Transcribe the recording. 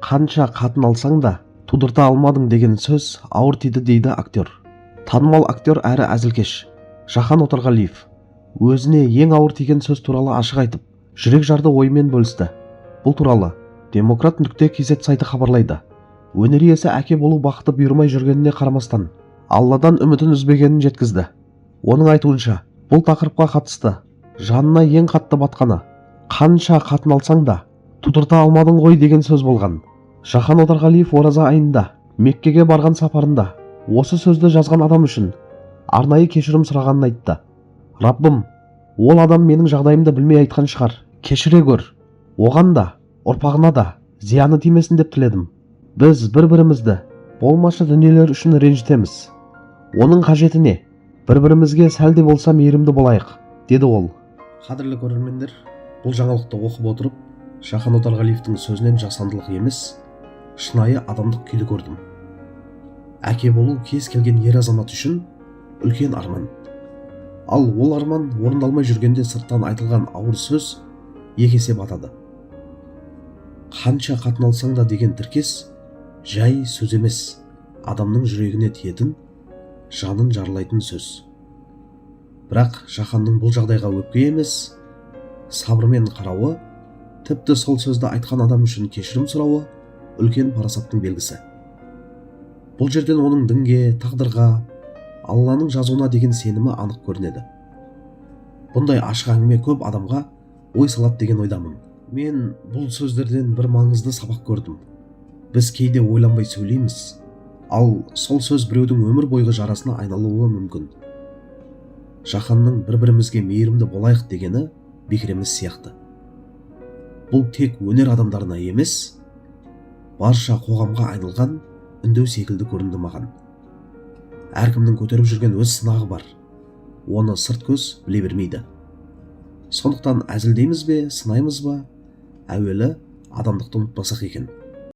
Қанша қатын алсаң да, тудырта алмадың деген сөз ауыр тиді, дейді актер. Танымал актер әрі әзілкеш Жахан Отарғалиев өзіне ең ауыр тиген сөз туралы ашық айтып, жүрек жарды ойымен бөлісті. Бұл туралы Демократ.kz сайты хабарлайды. Өнер иесі әке болу бақыты бұйырмай жүргеніне қарамастан, Алладан үмітін үзбегенін жеткізді. Оның айтуынша, бұл тақырыпқа қатысты жанына ең қатты батқаны «Қанша қатын алсаң да, тудырта алмадың ғой» деген сөз болған. Жахан Отарғалиев ораза айында Меккеге барған сапарында осы сөзді жазған адам үшін арнайы кешірім сұрағанын айтты. «Раббым, ол адам менің жағдайымды білмей айтқан шығар, кешіре көр. Оған да, ұрпағына да зияны тимесін деп тіледім. Біз бір-бірімізді болмашы дүниелер үшін ренжітеміз. Оның қажеті не? Бір-бірімізге сәл де болса мейірімді болайық», – деді ол. Қадірлі көрермендер, бұл жаңалықты оқып отырып, Жахан Отарғалиевтің сөзінен жасандылық емес, шынайы адамдық күйді көрдім. Әке болу кез келген ер азамат үшін үлкен арман. Ал ол арман орындалмай жүргенде сырттан айтылған ауыр сөз екі есе батады. «Қанша қатын алсаң да» деген тіркес жай сөз емес, адамның жүрегіне тиетін, жанын жаралайтын сөз. Бірақ Жаханның бұл жағдайға өпке емес, сабырмен қарауы, тіпті сол сөзді айтқан адам үшін кешірім сұрауы үлкен парасаттың белгісі. Бұл жерден оның дінге, тағдырға, Алланың жазуына деген сенімі анық көрінеді. Бұндай ашық әңгіме көп адамға ой салады деген ойдамын. Мен бұл сөздерден бір маңызды сабақ көрдім: біз кейде ойланбай сөйлейміз, ал сол сөз біреудің өмір бойғы жарасына айналуы мүмкін. Жаханның бір бірімізге мейірімді болайық дегені бекер емес сияқты. Бұл тек өнер адамдарына емес, барша қоғамға айналған үндеу секілді көрінді маған. Әркімнің көтеріп жүрген өз сынағы бар, оны сырт көз біле бермейді. Сондықтан әзілдейміз бе, сынаймыз ба, әуелі адамдықты ұмытпасақ екен.